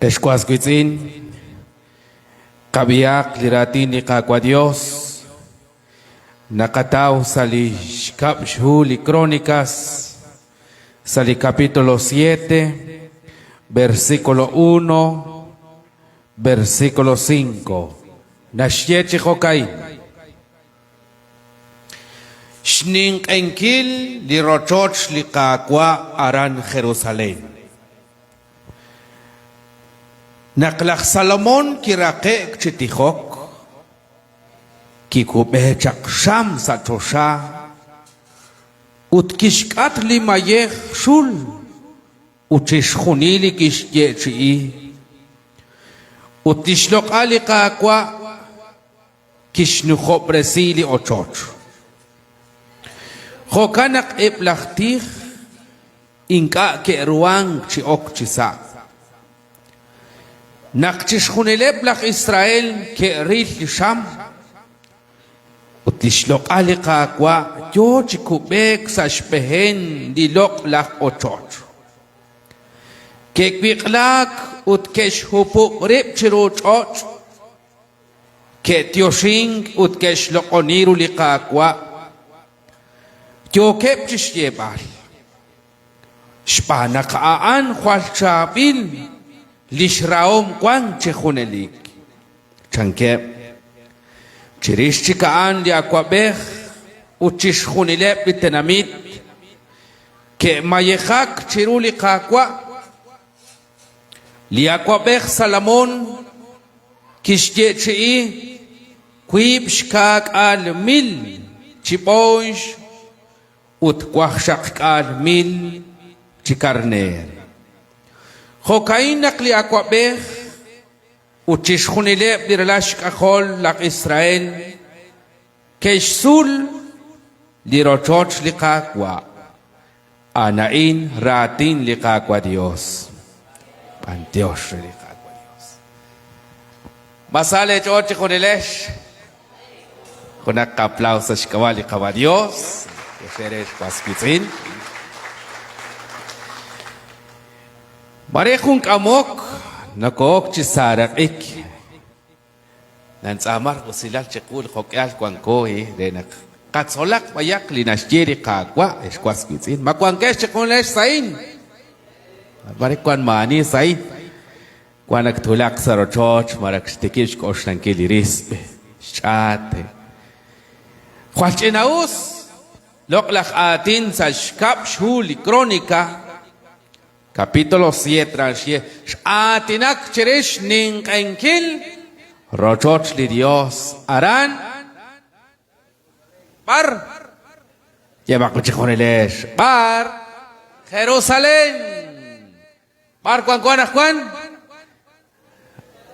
Ex was wiitz'in, qab'ihaq li raatin li Qaawa' Dios naqataw sa' li xkab' xhu li Crónicas sa' li capítulo 7, versículo 1, versículo 5. Naxye chi jo'ka'in, Xninq'ehinkil li rochoch li Qaawa' aran Jerusalén. Naq laj Salomón kiraqe'k chi tijok, kikub'e chaq xam sa' choxa ut kixk'at li mayej xul ut chixjunil li kixyeechi'i. Ut li xloq'al li Qaawa' kixnujob'resi li ochoch. Jo'kan naq eb' laj tij ink'a' ke'ruhank chi ok chisa'. Naq chixjunileb' laj Israel ke'ril li xam ut li xloq'al li Qaawa' yo chi kub'eek sa' xb'een li loq'laj ochoch, ke'wiq'laak ut ke'xhupub' rib' chiru ch'och'. Ke'tioxink ut ke'xloq'oni ru li Qaawa', yookeb' chi xyeeb'al, Xb'aan naq a'an jwal chaab'il, li xrahom wank chi junelik. Chankeb'. Chirix chik a'an li awab'ej ut chixjunileb' li tenamit ke'mayejak chiru li Qaawa'. Li awab'ej Salomón kixyeechi'i 10,000 chi b'ooyx ut 60,000 chi karneer. Jo'ka'in naq li awab'ej ut chixjunileb' li ralal xk'ajol laj Israel Ke'xsul li rochoch li Qaawa'. A'an a'in raatin li Qaawa' Dios. B'antiox re li Qaawa' Dios. Ma sa leech'ool chejunilex? Junaq aplauso sa' xk'ab'a' li Qaawa' Dios. Tiox eere ex was wiitz'in. Mare jun k'amok noko'ok chi saaraq'ik. Nantz'aama usilal chiqu li jo'k'ihal wanko re naq qatzolaq b'ayaq li naxye li Qaawa', ex was wiitz'in. Ma wankex chiqunilex sa'in? Mare wank maa'ani sa'in. Wank ak twulaq sa' rochoch malaj xtikib' xk'oxlankil li risb', xch'aat. Jwal ch'ina'us loq'laj aatin sa' xkab' xhu li Crónica. Capítulo 7 naxye, X'aatinak chirix xninq'ehinkil rochoch li Yos aran b'ar? Yemaq chejunilex, b'ar? Jerusalén. B'ar wanko anaqwan?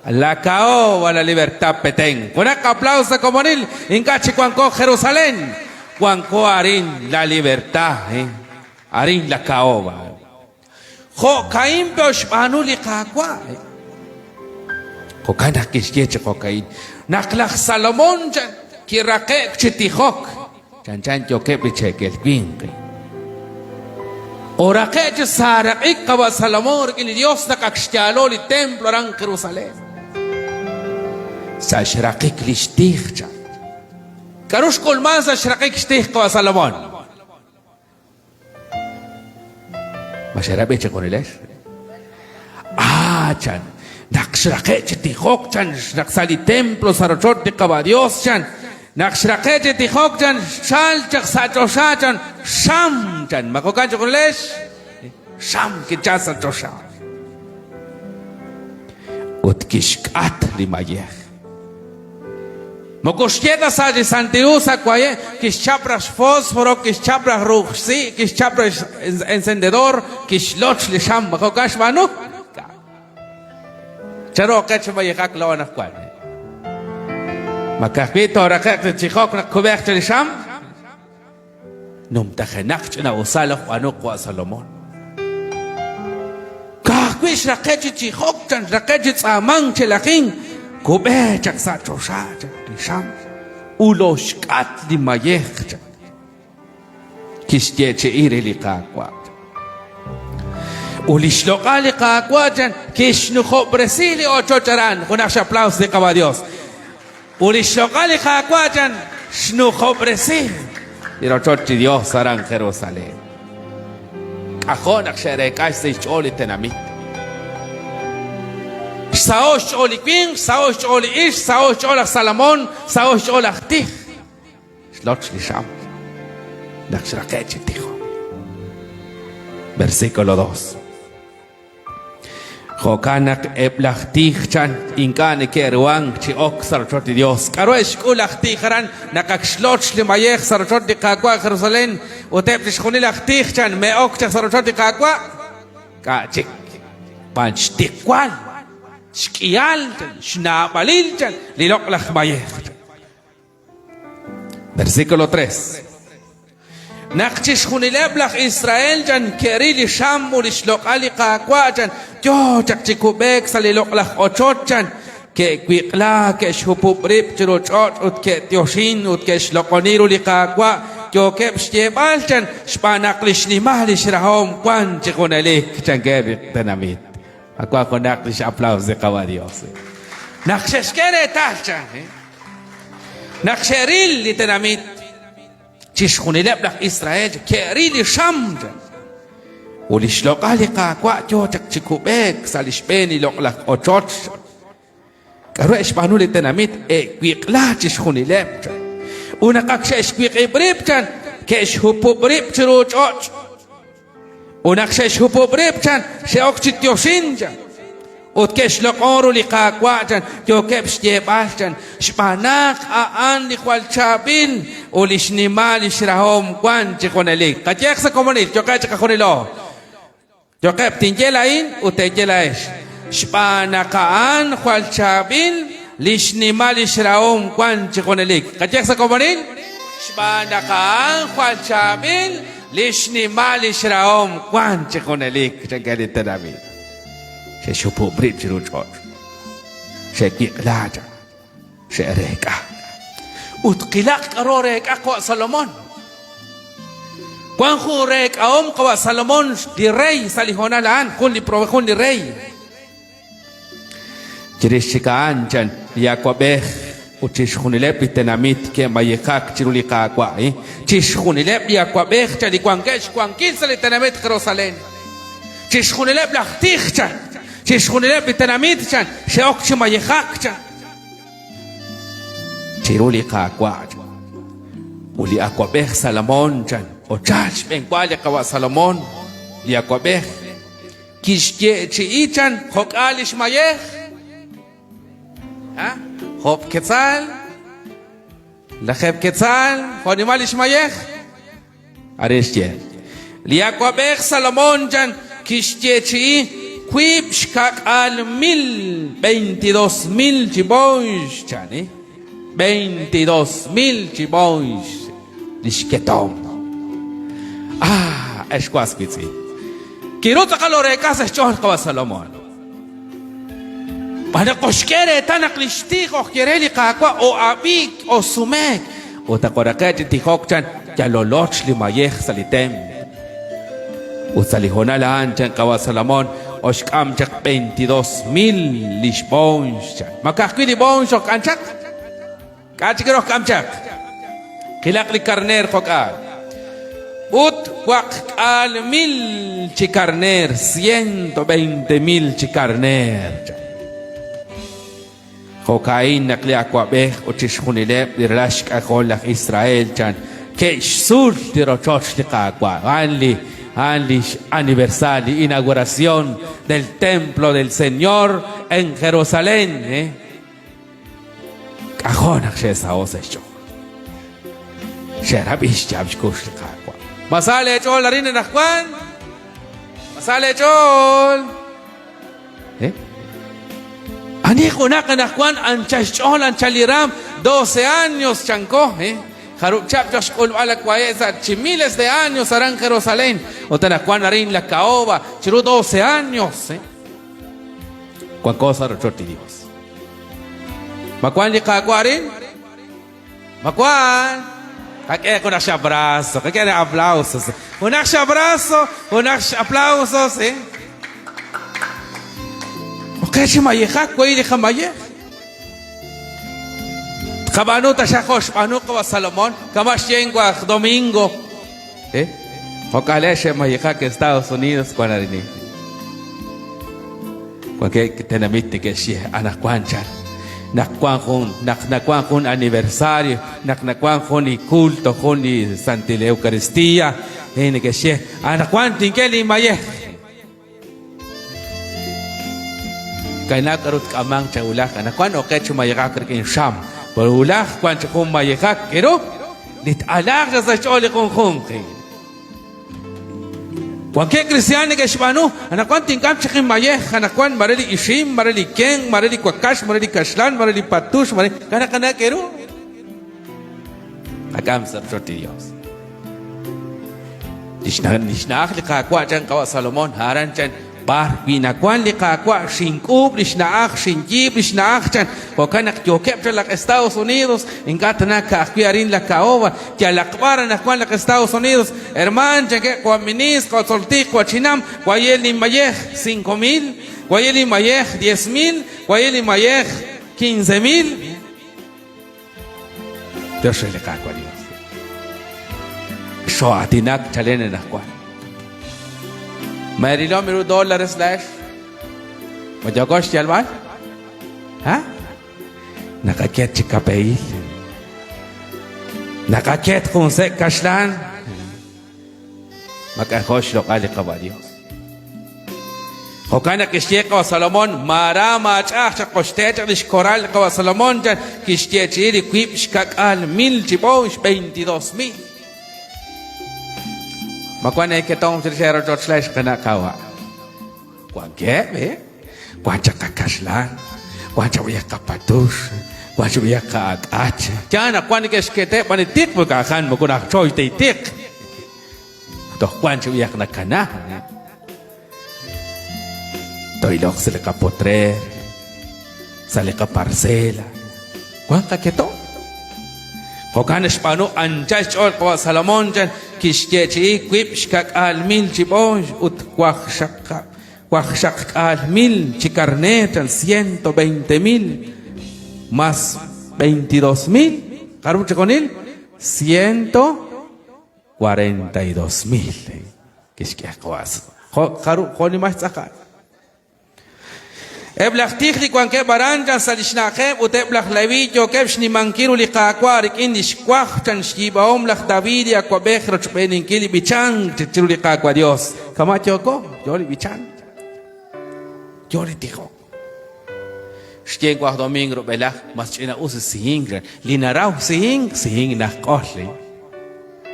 La Caoba, la Libertad, Petén. Junaq aplauso komonil. Ink'a' chik wanko Jerusalén. Wanko arin La Libertad. Arin La Caoba. Jo'ka'in pe xb'aanu li Qaawa'. Jo'kan naq kixye chi jo'ka'in. Naq laj Salomón kiraqe'k chi tijok, Chanchan yookeb' li cheekel winq. Oraqe' chi saaraq'ik qawa' Salomón rik'in li Yos naq ak xyaalo li templo aran Jerusalén. Sa' xraqik li xtij chan. K'aru xk'ulmank sa' xraqik xtij qawa' Salomón? Ma xerab'i chejunilex? Ah, chan, naq xraqe' chi tijok, chan, naq sa' li templo sa' rochoch li Qawa' Dios, chan, naq xraqe' chi tijok, chan, xchal chaq sa' choxa, chan, xam, chan. Ma jo'kan chejunilex? Xam kichal sa' choxa. Ut kixk'at li mayej. Moko xye ta sa' li Santil Hu sa' waye', kixchap raj xfosforo, kixchap raj ru'uj xsi', kixchap raj encendedor, kixloch li xam. Ma jo'kan xb'aanu? Chanru oqech chi mayejak laa'o anaqwan? Ma ka'ajwi' tooraqe'q chi tijok naq kub'eeq chaq li xam? Numtajenaq ch'ina'usal laj b'aanu qawa' Salomón. Ka'ajwi' xraqe' chi tijok, chan xraqe' chi tz'aamank chi lajink, kub'e chaq sa' choxa chaq li xam, uloxk'at li mayej chaq. Kixyeechi'i re li Qaawa'. Ut li xloq'al li Qaawa' chan kixnujob'resi li ochoch aran. Junaq xaplaus li Qaawa' Dios. Ut li xloq'al li Qaawa' chan xnujob'resi li rochoch li Dios aran Jerusalén. K'ajo' naq xe'reek'a xsahil xch'ool li tenamit. Xsaho' xch'ool li winq, xsaho' xch'ool li ixq, xsaho' xch'ool laj Salomón, xsaho' xch'ool laj tij. Xloch li xam naq xraqe' chi tijok. Versículo 2. Jo'kan naq eb' laj tij chan ink'a' neke'ruhank chi ok sa' rochoch li Yos. K'aru xk'ul laj tij aran naq ak xloch li mayej sa' rochoch li Qaawa' Jerusalén ut eb' chixjunil laj tij chan me'ok chaq sa' rochoch li Qaawa'? K'a' chik b'an xtiqwal, xk'ihal, xnaab'alil chan li loq'laj mayej. Versículo 3. Naq chixjunileb' laj Israel chan ke'ril li xam ut li xloq'al li Qaawa' chan yo chaq chi kub'eek sa' li loq'laj ochoch chan ke'wiq'la ke'xhupub' rib' chiru ch'och' ut ke'tyoxin ut ke'xloq'oni ru li Qaawa' yookeb' xyeeb'al chan xb'aan naq li xnimal li xrahom wank chi junelik chankeb' li tenamit. Ma wank junaq li x'aplaus li Qawa' Dios? Naq xe'xk'e reetal chan Naq xe'ril li tenamit, chixjunileb' laj Israel ke'ril li xam ut li xloq'al li Qaawa' yo chaq chi kub'eek sa' li xb'een li loq'laj ochoch. K'aru xb'aanu li tenamit? E'wiq'la chixjunileb'. Ut naq ak xe'xwiq'ib' rib' chan, ke'xhupub' rib' chiru ch'och'. Ut naq xe'xhupub' rib' chan, xe'ok chi yoxin chan. Ut ke'xloq'on ru li Qaawa' chan, yookeb' xyeeb'al chan, xb'aan naq a'an li jwal chaab'il ut li xnimal li xrahom wank chi junelik. Qayeeq sa' komonil, yoqeb' chi qajunilo. Yoqeb' tinye laa'in ut teeye laa'ex. Xb'aan naq a'an jwal chaab'il li xnimal li xrahom wank chi junelik. Qayeeq sa' komonil, xb'aan naq a'an jwal chaab'il li xnimal li xrahom wank chi junelik, chankeb' li tenamit. Xe'xhupub' rib' chiru ch'och'. Xe'wiq'la chaq. Xe'reek'a. Ut qilaq k'aru reek'a qawa' Salomón. Wank jun reek'ahom qawa' Salomón li rey sa' li hoonal a'an, jun li jun li rey. Chirix chik a'an chan li awab'ej ut chixjunileb' li tenamit ke'mayejak chiru li Qaawa'. Chixjunileb' li awab'ej chan li wankeb' xwankil sa' li tenamit Jerusalén. Chixjunileb' laj tij chan, chixjunileb' li tenamit chan xe'ok chi mayejak chan chiru li Qaawa' chan. Ut li awab'ej Salomón chan, ochal xb'enwa li qawa' Salomón, li awab'ej kixyeechi'i chan jo'k'aal li xmayej. Job' ketzal, lajeb' ketzal, jo'nimal li xmayej. Arin xye. Li awab'ej Salomón chan kixyeechi'i wiib' xka'k'aal mil, 22,000 chi b'ooyx chan, 22,000 chi b'ooyx li xketomq. Ah, ex was wiitz'in. Kiru tz'aqal oreek'a sa' xch'ool qawa' Salomón. B'an naq oxk'e reetal naq li xtij ojye re li Qaawa' o'ab'iik, osumeek. Ut naq oraqe' chi tijok chan yaloloch li mayej sa' li tem. Ut sa' li hoonal a'an chan qawa' Salomón oxk'am chaq 22,000 li xb'oonx chan. Ma ka'ajwi' li b'oonx ojk'am chaq? K'a' chik rojk'am chaq? Qilaq li karneer jo'k'aal. Ut waqk'aal mil chi karneer, 120,000 chi karneer. Jo'ka'in naq li awab'ej ut chixjunileb' li ralal xk'ajol laj Israel chan ke'xsul li rochoch li Qaawa'. A'an li a'an li aniversario, li inauguración del templo del Señor en Jerusalén. Eh? K'ajo' naq xe'saho' sa' xch'ool. Xe'rab'i xyaab' xkux li Qaawa'. Ma sa leech'ool arin anaqwan? Ma sa leech'ool? Eh? Ani junaq anaqwan anchal xch'ool, anchal li raam, 12 años chanko, eh? Jarub' chihab' chaq xk'ulb'al la wahe' sa' chi miles de años aran Jerusalén. Ut anaqwan arin la caoba chiru 12 años, eh? Wanko sa' rochoch li Dios. Ma wank li Qaawa' arin? Ma wank? Qak'e junaq xabrazo, qak'e aplausos. Junaq xabrazo, junaq aplausos, eh? Oqe chi mayejak wahi' li qamayej. Tqab'aanu taxaq jo' xb'aanu qawa' Salomón, kama' xye inwaj Domingo. Eh? Jo'ka'le xe'mayejak Estados Unidos wan arin. Wankeb' tenamit neke'xye anaqwan chan naq wan jun naq nawan jun aniversario, naq nawan jun li culto, jun li Santil Eucaristía, eh, neke'xye anaqwan tink'e linmayej. Kaynak k'aru tk'amanq chawulaj anaqwan oqe chi mayejak rik'in xam. Pero wulaj wank chi jun mayejak k'eru li t-alaaq chaq sa' xch'ool li junjunq. Wankeb' kristiaan neke'xb'aanu, anaqwan tink'am chaq inmayej, anaqwan mare li ixim, mare li kenq, mare li wakax, mare li kaxlan, mare li patux, mare kanaqana k'eru. Qak'am sa' rochoch li Dios. Li xna'aj li Qaawa' chan qawa' Salomón, aran chan b'ar wi' nawank li Qaawa' xink'uub' li xna'aj, xinyiib' li xna'aj chan. Jo'kan naq yookeb' chaq laj Estados Unidos, ink'a' tana ka'ajwi' arin la Caoba, yalaq b'ar anaqwan laj Estados Unidos. Hermaan chankeb' qawa' ministr, qawa' tzoltij, qawa' chinam, waye' linmayej 5000, waye' linmayej 10000, waye' linmayej 15000. Dios re li Qaawa' Dios. Xoo'aatinak chalen anaqwan. Ma eerilom ru dólares laa'ex? Ma yooko xyalb'al? Ha? Naqaket chi kapeil. Naqaket jun sek' kaxlan. Ma k'ajo' xloq'al li Qawa' Dios. Jo'kan naq kixye qawa' Salomón, Maara maach'a'aj chaq koxte chaq li xkoral qawa' Salomón chan, kixyeechi'i li 70,000 chi b'ooyx, 22,000. Ma wank eeketomq chirix eerochoch laa'ex qana' qawa'? Wankeb', eh? Wank chaq qakaxlan, wank chaq b'ayaq qapatux, wank chaq b'ayaq qa'ak'ach. Yaal naq wank neke'xketeb' b'an li tiq, moko ajan moko najchoy ta li tiq. Toj wank chaq b'ayaq nakana. Toiloq sa' li qapotreer, sa' li qaparcela. Wank qaketo'. Jo'kan naxb'aanu anchal xch'ool qawa' Salomón chan kixyeechi'i 70,000 chi b'ooyx ut 60,000 chi karneer chan 120,000 más 22,000 jarub' chi junil 142,000 kixk'e qawa' jarub' jo'nimal xtz'aqal. Eb' laj tij li wankeb' aran chan sa' li xna'ajeb' ut eb' laj Leví yookeb' xnimankil ru li Qaawa' rik'in li xwajb' chan xyiib'ahom laj David li awab'ej rochb'eeninkil li b'ichank chiru li Qaawa' Yos. Kama' yooko, yo li b'ichank, yo li tijok. Xye waj domingo rub'elaj, mas ch'ina'us li sihink, li naraw sihink, sihink najq'ol.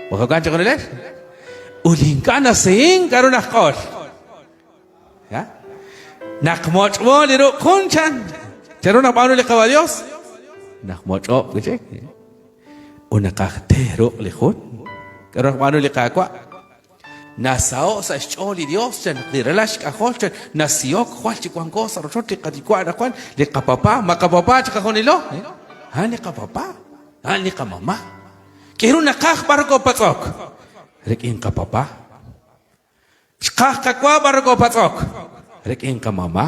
Ma jo'kan chejunilex? Ut li ink'a' nasihink, k'aru najq'ol? Naq moch'mo li ruq' jun chan. Chanru nab'aanu li Qawa' Dios? Naq moch'ob' wi' chik. Ut naqaj te ruq' li jun. K'aru nab'aanu li Qaawa'? Nasaho' sa' xch'ool li Dios chan naq li ralal xk'ajol chan nasihok jwal chi wanko sa' rochoch li qayuwa' anaqwan, li qapapa, ma qapapa chiqajunilo? A'an li qapapa, a'an li qamama. K'aru naqaj b'ar kopatz'ok? Rik'in qapapa. Xqaj qawa b'ar nokopatz'ok rik'in qamama.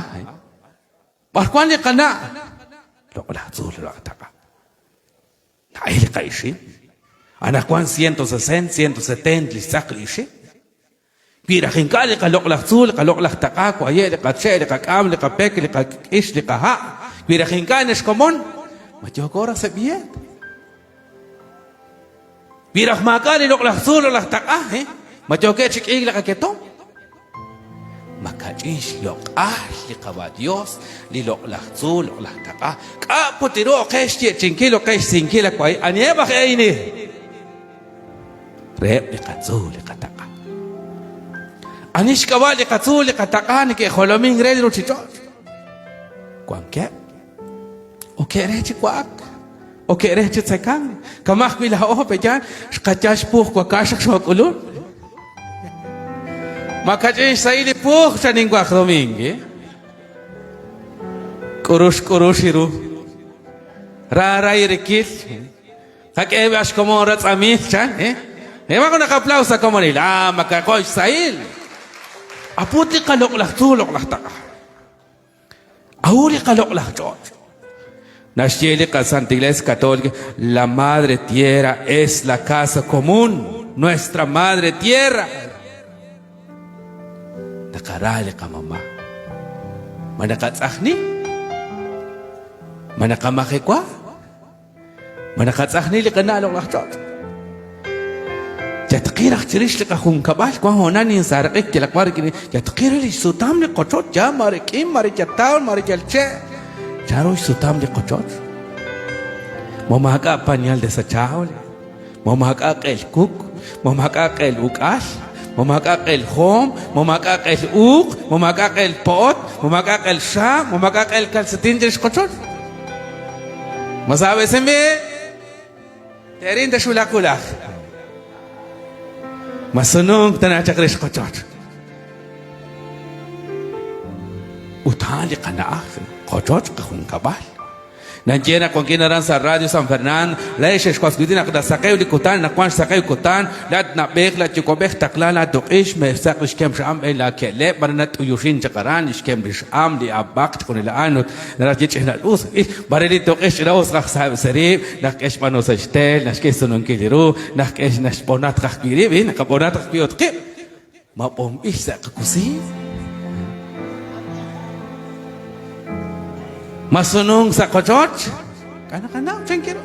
B'ar wank li qana'? Loq'laj tzuul loq'laj taq'a. Na'el li qa'ixim. Anaqwan 160, 170 li xtz'aq li ixim. Wi raj ink'a' li qaloq'laj tzuul, li qaloq'laj taq'a, waye' li qache', li qak'am, li qapek, li qak'ix, li qaha', wi raj ink'a' nexkomon, ma yooko raj sa' b'iyeet? Wi raj maak'a' li loq'laj tzuul loq'laj taq'a, eh? Ma yookeb' chi k'iik li qaketom? Ma kach'in xloq'al li Qawa' Dios, li loq'laj tzuul loq'laj taq'a? K'a' put ru oqe xyeechi'inkil oqe xsinkil a wahi'? Aniheb' aj eini? Reheb' li qatzuul li qataq'a. Ani xk'ab'a' li qatzuul li qataq'a neke'jolomink re li ruuchich'och'? Wankeb'. Oke're chi wa'ak. Oke're chi tzekank. Kama' ajwi' laa'o pe'yaal xqayal xpuj wakax naq xook'ulun. Ma kach'in xsahil li puj chan inwaj domingue. K'urux k'urux iru. Ra rikil. Qak'e b'ax xkomon ratz'amil chan, eh? Ewa jun aplauso sa' komonil. Ah, makaqo' xsahil. Aput li qaloq'laj tzuul loq'laj taq'a. A'u li qaloq'laj ch'och'. Naxye li qaSanta Iglesia Católica, La Madre Tierra es la casa común, nuestra Madre Tierra. Naqara li qamama'. Ma naqatz'ajni? Ma naqamajewa? Ma naqatz'ajni li qana' loq'laj ch'och'? Yatqi raj chirix li qajunkab'al, wank hoonal ninsaaraq'ik yalaq b'ar rik'in yatqi re li xsutam li qochoch, ya mare k'im, mare yal taw, mare yal che'. Chanru xsutam li qochoch? Ma maak'a' pañal desechable? Ma maak'a' q'eel kuk? Ma maak'a' q'eel uk'al? Ma maak'a' q'eel joom? Ma maak'a' q'eel uuq? Ma maak'a' q'eel po'ot? Ma maak'a' q'eel xaab'? Ma maak'a' q'eel kalsetin chirix qochoch? Ma saab'esinb'il? Te'rin taxwulaq wulaj. Ma sununk tana chaq rix qochoch. Ut a'an li qana'aj, qochoch, qajunkab'al. Naye naq wankin aran sa' Radio San Fernando, laa'ex xexwas wiitz'in naq nasaqew li kutan, naq wank xsaqew kutan, laa'at na'b'ej, laa'at yuwa'b'ej, taqla laatuq'ix, me'xsaq li xkem xa'am b'een laake'leb', mare nat'uyuxin chaq aran, li xkem li x'am, li ab'aq, chixjunil a'an, ut naraj ye ch'ina us, mare li tuq'ix ch'ina us raj saheb' sa' rib', naq k'e xb'aanu sa' xtel, naxk'e xsununkil li ru, naq k'e naxb'onatq ajwi' rib', naqab'onatq ajwi' ut qib'. Ma b'onb'il sa' qakusiin? Ma sununk sa' qochoch? K'a' naqanaw chanki ru?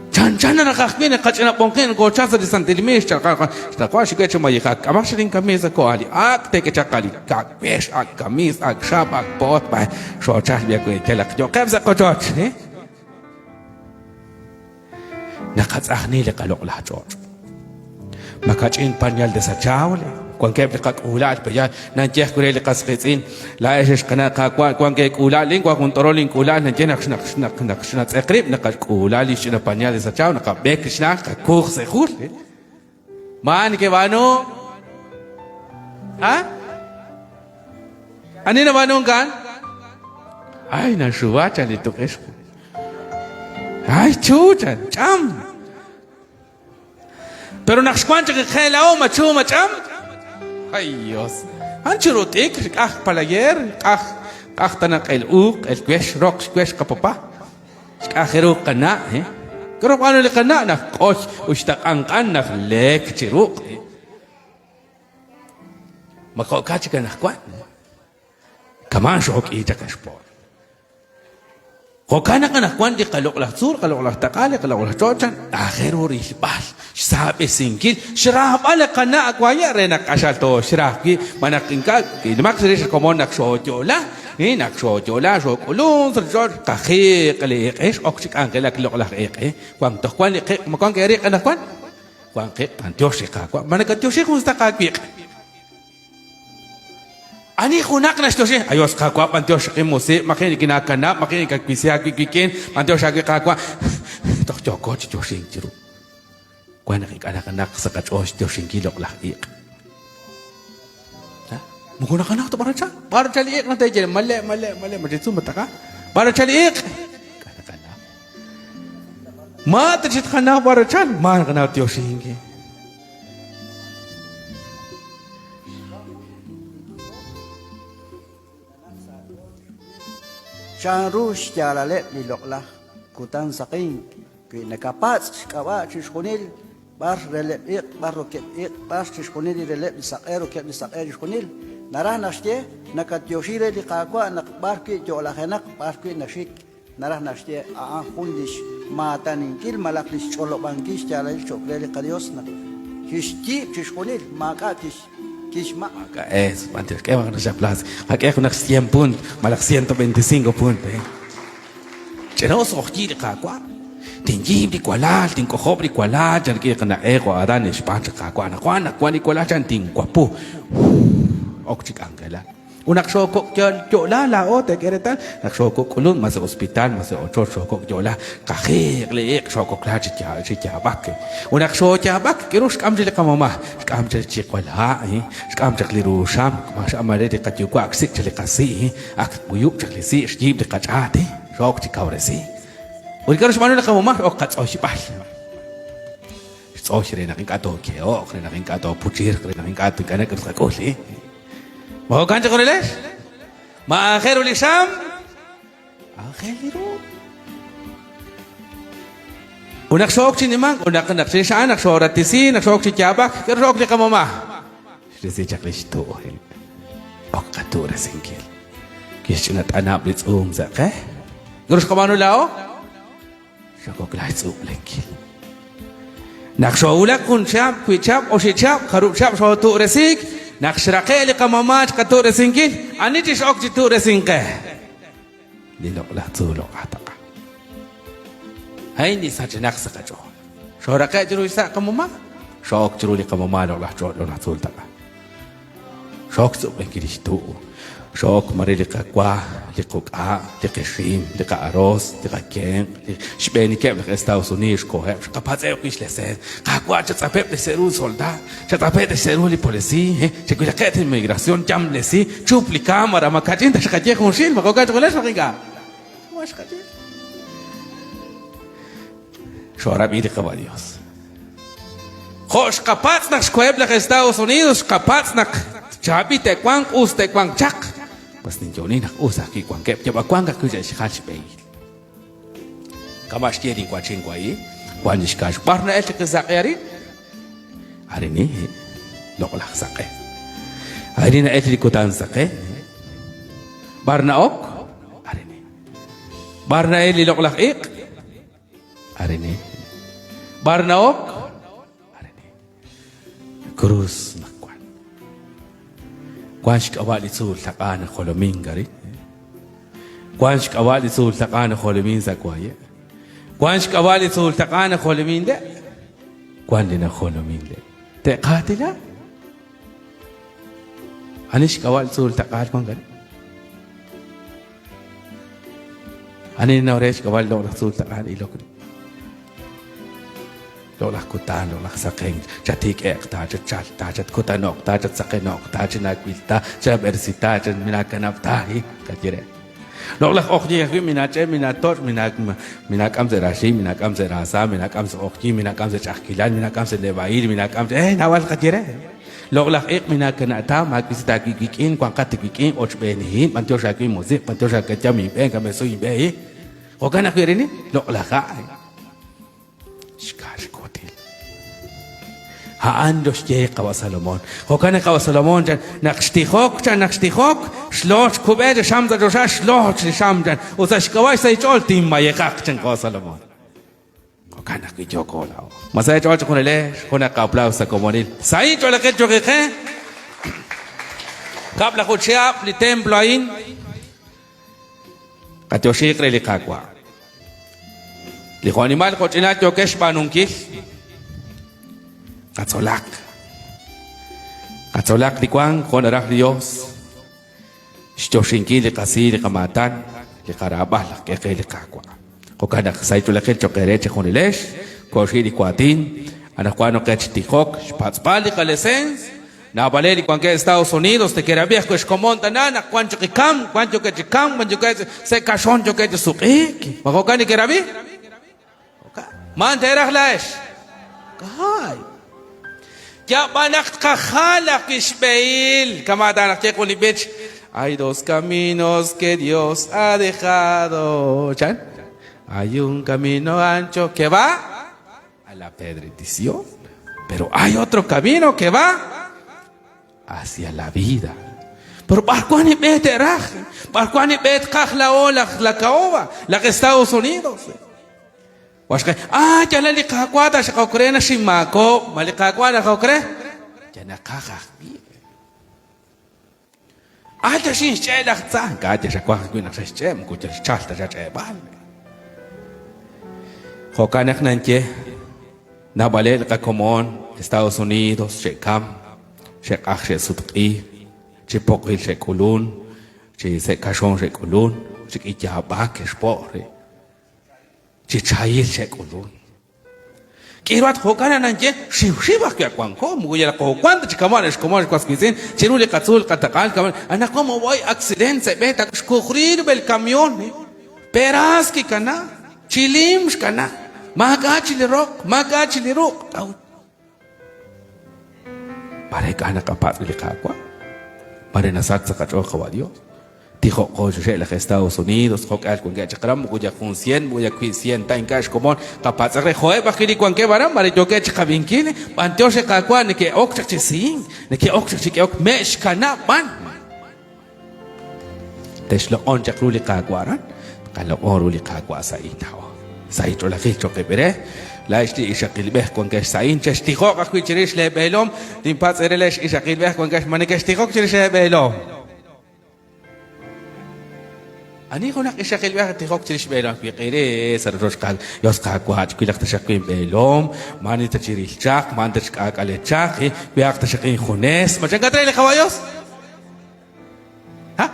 Chanchan naq ajwi' naq qach'ina b'onqi' nokoochal sa' li santil miix, xtaqwa xik'e chi mayejak, k'amaq xik linkamiis ko ali ak' teek'e chaq ali kak' wex, ak' kamiis, ak' xaab', ak' po'ot, b'ay xoochal b'i awe' yalaq yo'qeb' sa' qochoch. Naqatz'ajni li qaloq'laj ch'och'. Makach'in pañal desechable, wankeb' li qak'uula'al pe'yaal. Nanye ajwi' re li qas qiitz'in, laa'ex ex qana' qaawa' wank eek'uula'al, lin wank jun t'orol ink'uula'al, nanye naq naq naq naq xnatz'eq rib', naqak'uula li xch'ina pañal desechable, naqab'ek li xna'aj, qakuj sa' jul. Ma nekeb'aanu? Ha? Ani nab'aanunk a'an? Ay, naxuwa chan li tuq'ixq. Ay, chu chan, ch'am. Pero naq xwank chaq qe laa'o ma chu ma ch'am? Ay, Dios. An chiru t'ikr, k'aj palayer, k'aj k'aj tana q'el uuq, q'el wex, roq xwex qapapa. Xk'aj ru qana', eh? K'aru b'aanu li qana' naq q'ol ut xtaq'anq'an naq leek chi ruq'? Ma jo'kan chik anaqwan? Kama' xook'i chaq xpo'y. Jo'kan naq anaqwan li qaloq'laj tzuul, qaloq'laj taq'a, li qaloq'laj ch'och' chan, aajel ru rilb'al, xsaab'esinkil, xraab'al li qana' waye' re naq q'axal tooxra ajwi', ma naq ink'a' ilmaq chirix li komon naq xooyo'la, naq xooyo'la, xook'ulunk sa' li ch'och', qajiq' li iq'e, x'ok chi k'anjelak li loq'laj iq'e. Wank toj wank li qiq', ma wank eeriq' anaqwan? Wank qiq', b'antiox li Qaawa'. Ma nakatyoxi jun sutaq aawiq'? Ani junaq naxyoxi? Ayos Qaawa', b'antiox rik'in musiq', maji' nikinaakanab', maji' nikawisi aawib' wik'in, b'antiox aawe Qaawa'. Toj yooko chi yoxink chiru. Wan naq ink'a' naqanaq sa' qach'ool xyoxinkil loq'laj iq'. Moko naqanaw ta b'ar nachal. B'ar nachal li iq' naq teeye male, male, male, ma chitzu ma taqa. B'ar nachal li iq'? Ink'a' naqanaw. Ma ta chi tqanaw b'ar nachal, ma naqanaw tyoxinkil. Chanru xyaalaleb' li loq'laj kutan saqink wi nakapatz' xk'ab'a' chixjunil b'ar releb' iq', b'ar rokeb' iq', b'ar chixjunil li releb' li saq'e, rokeb' li saq'e chixjunil. Naraj naxye nakatyoxi re li Qaawa' naq b'ar wi' yo'lajenaq, b'ar wi' naxik. Naraj naxye a'an jun lix maataninkil malaj lix ch'olob'ankil xyaalalil choq' re li qaDios naq kixyiib' chixjunil, maak'a' kixmaq'. Maak'a' eso, b'antiox. K'e junaq xaplaas. Qak'e junaq cien punt malaj 125 punt. Eh. Ch'ina-us q'oqyiik li Qaawa'. Tinyiib' li walal, tink'ojob' li walal, chan rik'in li qana'ej jo' Adan xb'aan li Qaawa'. Anaqwan naq wan li walal, chan tinwapu. Ok chi k'anjelak. Ut naq xookok'yo'la laa'o, teek'e reetal, naq xookok'ulunk, ma sa' hospital, ma sa' ochoch xookok'yo'la, qajiiq li iq' xookokla chi chi yaab'ak. Ut naq xooyaab'ak, k'aru xk'am chaq li qamama'? Xk'am chaq li chiqwal ha', xk'am chaq li ru xam, xk'am re li qayuwa' ak xsik' chaq li qasi', ak b'uyub' chaq li si', xyiib' li qach'aat, xook chi kawresiik. Ut k'aru xb'aanu li qamama'? X'ok qatz'oxb'al. Xtz'ox re naq ink'a' tookeho'q, re naq ink'a' toopuchirq, re naq ink'a' ink'a' tqak'ul. Ma jo'kan chejunilex? Ma aajel ru li xam? Aajel ru. Ut naq xook chi nimank, ut naq naq chirix a'an naq xooratisi, naq xook chi yaab'ak, k'aru xook li qamama? Xrisi chaq li xtu'. Ok qatu'resinkil. Kixch'ina t'anab' li tz'uum sa' qe. K'aru xqab'aanu laa'o? Xokok la xtz'ub'lenkil. Naq xoowulak jun chihab', wiib' chihab', oxib' chihab', jarub' chihab' xootu'resiik, naq xraqe' li qamama' chiqatu'resinkil, ani chi x'ok chi tu'resink qe? Li loq'laj tzuul loq'aj taq'a. A'in li sachenaq sa' qach'ool. Xooraqe' chiru xsa' qamama', xo'ok chiru li qamama' loq'laj ch'och' loq'laj tzuul taq'a. Xook xtz'ub'enkil li xtu', xook mare li qawa, li quk'a', li qixim, li qa'aroos, li qakenq', li xb'eenikeb' laj Estados Unidos xkoheb', xqapatz'eb' ajwi' xleseens. Qaawa' chatz'apeb' li xse'ru soldaad, chatz'apeb' li xse'ru li polisiiy, chawilaqeb' li inmigración, yamlesi, chup li cámara, ma kach'in ta xqaye junxil, ma jo'kan ch'oolej naq ink'a'. Ma xqaye. Xoorab'i li Qawa' Dios. Jo' xqapatz' naq xkoheb' laj Estados Unidos, xqapatz' naq chaab'il te'wanq, us te'wanq chaq. Pues ninyo'oni naq us ajwi' wankeb', yab'a wank ajwi' xe'xjal xb'ehil. Kama' xye linwa'chin wahi', wank li xkaax. B'ar na'elk chaq li saq'e arin? Arini, loq'laj saq'e. Arin na'elk li kutan saqen. B'ar na'ok? Arini. B'ar na'elk li loq'laj iq'? Arini. B'ar na'ok? Arini. Cruz naq wan. Wan xk'ab'a' li tzuul taq'a najolomink arin. Wan xk'ab'a' li tzuul taq'a najolomin sa' waye'. Wan xk'ab'a' li tzuul taq'a najolomin le'. Wan li najolomin le'. Te'qaatila? Ani xk'ab'a' li tzuul taq'a wank arin? Ani nanaw re xk'ab'a' li loq'laj tzuul taq'a ilok ri? Loq'laj kutan, loq'laj saqenk, chatik'e'q ta, chachalq ta, chatkutano'q ta, chatsaqeno'q ta, chinaawil ta, chab'eresi ta, minakanab' ta, hi, qaye re. Loq'laj q'oqyink ajwi' minaach'e, minaatoch', minaak'am sa' raaxiik', minaak'am sa' raasa, minaak'am sa' q'oqyink, minaak'am sa' ch'a'ajkilal, minaak'am sa' neb'a'il, minaak'am sa', eh, naab'al qaye re. Loq'laj iq' minaakana'ta, maawisi ta aawib' wik'in, wanqat wik'in, ochb'eenihin, b'antiox aawe inmusiq', b'antiox aakayam inb'een, kamesu inb'e, hi. Jo'kan ajwi' arin, loq'laj ha'. Xkaa xkuutil. A'an lo xye qawa' Salomón. Jo'kan naq qawa' Salomón chan, naq xtijok chan, naq xtijok, xloch kub'e li xam sa' choxa, xloch li xam chan. Ut sa' xk'ab'a' xsa' xch'ool tinmayejaq chan qawa' Salomón. Jo'kan ajwi' yooko laa'o. Ma sa' eech'ool chejunilex, junaq aplauso sa' komonil. Sahil ch'oolejil cho'q qe. Kab'laju chihab' li templo a'in. Qatyoxiiq re li Qaawa'. Li jo'nimal jo'ch'inal yookex xb'aanunkil, qatzolaq. Qatzolaq li wank jo' naraj li Yos. Xyoxinkil li qasi, li qamaatan, li qaraab'al laj k'e qe li Qaawa'. Jo'kan naq sa' ch'oolejil cho'q eere chejunilex, koxi li waatin, anaqwan ok qe chi tijok, xpatz'b'al li qalesens, Naab'aleb' li wankeb' Estados Unidos neke'rab'i ajwi' xkomon tana naq wank chaq li kamk, wank yookeb' chi kamk, wank yookeb' sa' kaxon yookeb' chi suq'iik. Ma jo'kan neke'rab'i? Jo'kan. Ma teeraj laa'ex? Kaay. Yab'an naq tqajal ajwi' xb'ehil. Kama' ta naq ye jun li b'ich. Hay dos caminos que Dios ha dejado. Chan. Hay un camino ancho que va a la perdición. Pero hay otro camino que va hacia la vida. Pero b'ar wank li b'e te'raj? B'ar wank li b'e tqaj laa'o laj la Caoba, laj Estados Unidos? Waxqe, ah, yalal li Qaawa' taxaqok re naxinmaakob'k. Ma li Qaawa' naqok re? Yal naqaj ajwi'. Ah, yal xinxch'e' laj tza. Ink'a' yal xawaj ajwi' naq xaxch'e', moko yal xchalk ta xach'e'b'al. Jo'kan naq nanye, naab'aleb' li qakomon Estados Unidos xe'kam, xe'q'aj xe'sutq'i, chi poqil xe'k'ulun, chi sa' kaxon xe'k'ulun, chi k'i yaab'ak ke'xpo' rib', chi chahil xe'k'ulun. K'iruhat jo'kan nanye, xiwxiw ajwi' wanko, moko yal koowank ta chi kama' li xkomon li was wiitz'in, chiru li qatzuul qataq'al kama' anaqwan mob'oy accident sa' b'e tak xkujri rub'el camión, peraas kikana, chi lim xkana, maak'a' chi li roq, maak'a' chi li ruq', k'a'ut? Mare ink'a' naqapatz' li Qaawa'. Mare nasach sa' qach'ool Qawa' Dios. Tijo'qo chuxe' laj Estados Unidos, jo'k'ihal wankeb' chaq aran, moko yal jun sien, moko yal wiib' sien ta, ink'a' xkomon qapatz'aq re. Jo'eb' ajwi' li wankeb' aran, mare yookeb' chiqab'inkil, b'antiox li Qaawa' neke'ok chaq chi sihink, neke'ok chaq chi k'ehok, me'xkanab' b'an. Texloq'on chaq ru li Qaawa' aran, tqaloq'on ru li Qaawa' sa' intaw. Sahil ch'oolejil cho'q eeb'ere. Laa'ex li ixaqilb'ej wankex sa'in, chextijoq ajwi' chirix leeb'eelom. Tinpatz' eere leex ixaqilb'ej wankex, ma nekextijok chirix leeb'eelom? Ani junaq ixaqilb'ej tijok chirix xb'eelom wiq'ire sa' rochoch qal Yos Qaawa' chwilaq taxaq winb'eelom, maani ta chiril chaq, maani ta chk'aak'ale chaq, wehaq taxaq injunes. Ma chankat re li Qawa' Yos? Ha?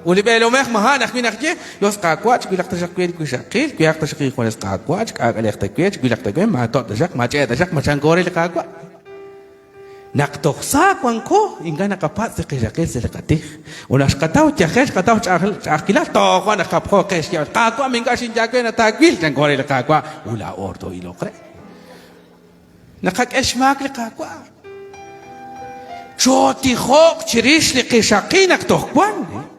Ut li b'eelomej maja' ajwi' naq ye, Yos Qaawa', chwilaq taxaq we li wixaqil, wehaq taxaq injunes Qaawa', chk'aak'aleq ta we, chwilaq ta we, maato' taxaq, maach'e' taxaq, ma chanko re li Qaawa'. Naq toj sa wanko, ink'a' naqapatz' li qixaqil sa' li qatij. Ut naq xqataw yajel, xqataw ch'a'ajkilal, tojo' naq japjo qe xyeeb'al, Qaawa', ma ink'a' xinye aawe naq taawil, chanko re li Qaawa', ut laa'o too'iloq re. Naqak'e xmaak li Qaawa'. Chootijoq chirix li qixaqil naq toj wan.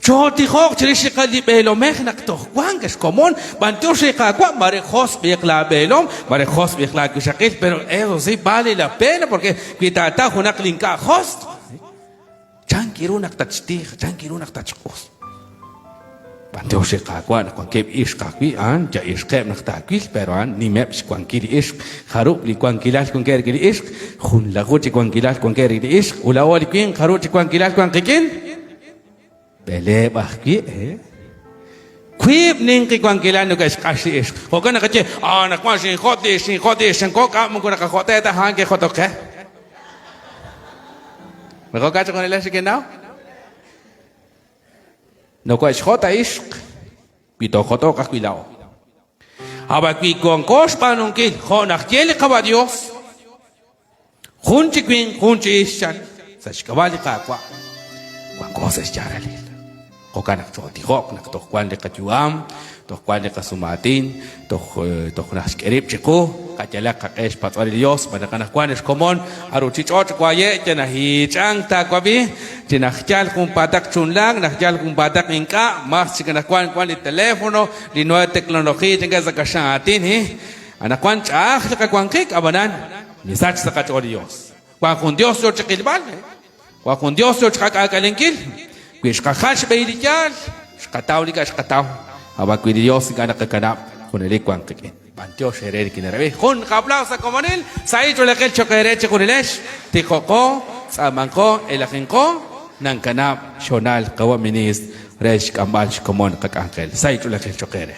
Chootijoq chirix li li b'eelomej naq toj wank xkomon. B'antiox li Qaawa', mare josq'b'iq laa b'eelom, mare josq'b'iq laa wixaqil, pero eso sí vale la pena porque wi taataw junaq li ink'a' josq', chan ru naq tatxtij, chan ru naq tatxq'us. B'antiox li Qaawa' naq wankeb' ixq ajwi', a'an ya ixqeb' naq taawil, pero a'an nimeb' xwankil li ixq. Jarub' li wankilal wankeb' rik'in li ixq? Junlaju chi wankilal wankeb' rik'in li ixq. Ut laa'o li winq jarub' chi wankilal wank qik'in? B'eleeb' ajwi', eh? Wiib' ninqi wankilal neke'xq'ax li ixq. Jo'kan naqaye, ah, naq wan xinjot' li ixq, xinjot' li ixq, xinko' k'a' moko naqajot'e ta, a'an ke'jotok qe. Ma jo'kan chaq junelej nekenaw? Nokohe'xjot' a ixq wi toojot'oq ajwi' laa'o. Ab'an wi wanko xb'aanunkil jo' naxye li Qawa' Yos, jun chi winq, jun chi ixq chan, sa' xk'ab'a' li Qaawa', wanko sa' xyaalalil. Jo'kan naq chootijoq naq toj wank li qayu'am, toj wank li qasumaatin, toj toj naxk'e rib' chiqu, qayalaq qaq'e xpatz'b'al li Yos, xb'aan naq anaqwan ex komon a ruuchich'och' waye' yal nahiich'ank taawab'i, chi naq yal junpaataq chunlaak, naq yal junpaataq ink'a', mas chik anaqwan wank li teléfono, li nueva tecnología chankeb' sa' kaxlan aatin, hi. Anaqwan ch'a'aj li qawanjik, ab'anan misach sa' qach'ool li Yos. Wank jun Yos yo chi qilb'al, Wank jun Yos yo chiqak'aak'alenkil. Wi xqajal xb'ehil li yaal, xqataw li k'a' xqataw. Ab'an wi li Yos ink'a' naqakanab', junelik wank qik'in. B'antiox eere li kinerab'i. Jun qaaplauso sa' komonil, sahil ch'oolejil cho'q eere chejunilex. Tijoqo, tz'aamanqo, elajinqo, nankanab' xhoonal Qawa' Ministr re xk'amb'al xkomon qak'anjel. Sahil ch'oolejil cho'q eere.